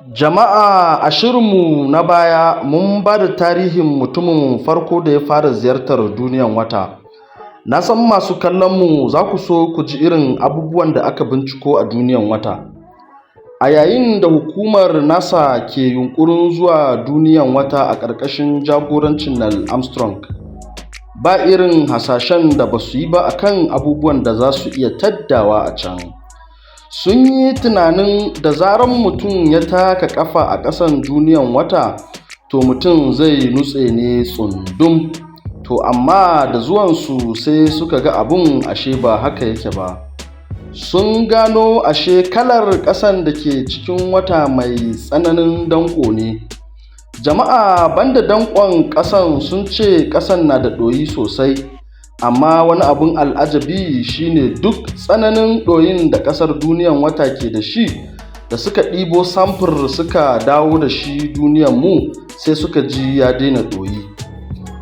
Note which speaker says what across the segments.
Speaker 1: Jama'a, a shirinmu na baya mun ba da tarihin mutumin farko da ya fara ziyartar duniyan wata. Na san masu kallonmu za ku so ku ji irin abubuwan da aka binciko a duniyan wata. A yayin da hukumar NASA ke yunƙurin zuwa duniyan wata a ƙarƙashin jagorancin Neil Armstrong, ba irin hasashen da ba su yi ba a kan abubuwan da za su iya taddawa a can. Sun yi tunanin da zarar mutum ya taka ƙafa a ƙasan duniyan wata, to mutum zai nutse ne tsundum. To amma da zuwansu sai suka ga abun ashe ba haka yake ba. Sun gano ashe kalar ƙasan da ke cikin wata mai tsananin danƙo ne. Jama'a, banda danƙon ƙasan, sun ce ƙasan na da ɗoyi sosai. Amma wani abun al'ajabi shine duk tsananin ɗoyin da ƙasar duniyan wata ke da shi, da suka ɗibo samfur suka dawo da shi duniyanmu, sai suka ji ya daina ɗoyi.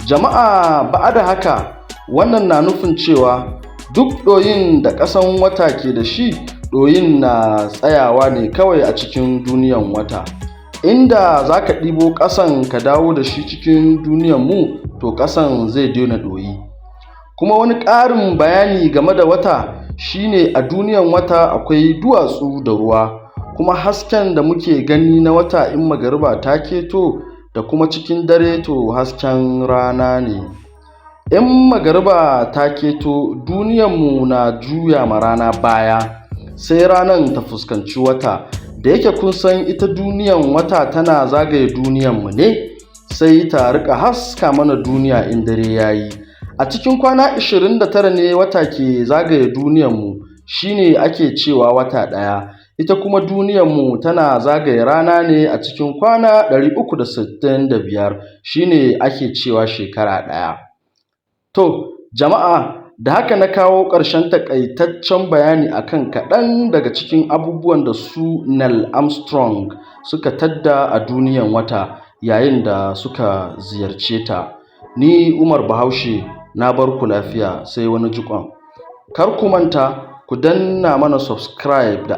Speaker 1: Jama'a, ba da haka wannan na nufin cewa duk ɗoyin da ƙasan wata ke da shi, ɗoyin na tsayawa ne kawai a cikin duniyan wata. Inda za ka ɗibo ƙasan ka dawo da shi cikin duniyanmu, to ƙasan zai daina ɗoyi. Kuma wani ƙarin bayani game da wata shine a duniyan wata akwai duwatsu da ruwa, kuma hasken da muke gani na wata in magariba ta keto da kuma cikin dare, to hasken rana ne. In magariba ta keto, duniyanmu na juya ma rana baya, sai ranan ta fuskanci wata. Da yake kun san ita duniyan wata tana zagaye duniyanmu ne, sai ta riƙa haska mana duniya in dare ya yi. A cikin kwana 29 ne wata ke zagaye duniyanmu, shi ne ake cewa wata ɗaya. Ita kuma duniyanmu tana zagaye rana ne a cikin kwana 365, shi ne ake cewa shekara ɗaya. To, jama'a, da haka na kawo ƙarshen taƙaitaccen bayani akan kaɗan daga cikin abubuwan da su Neil Armstrong suka tadda a duniyan wata yayin da suka ziyarce ta. Ni Umar Bahaushe na bar ku lafiya, sai wani jikon. Kar ku manta ku danna mana subscribe da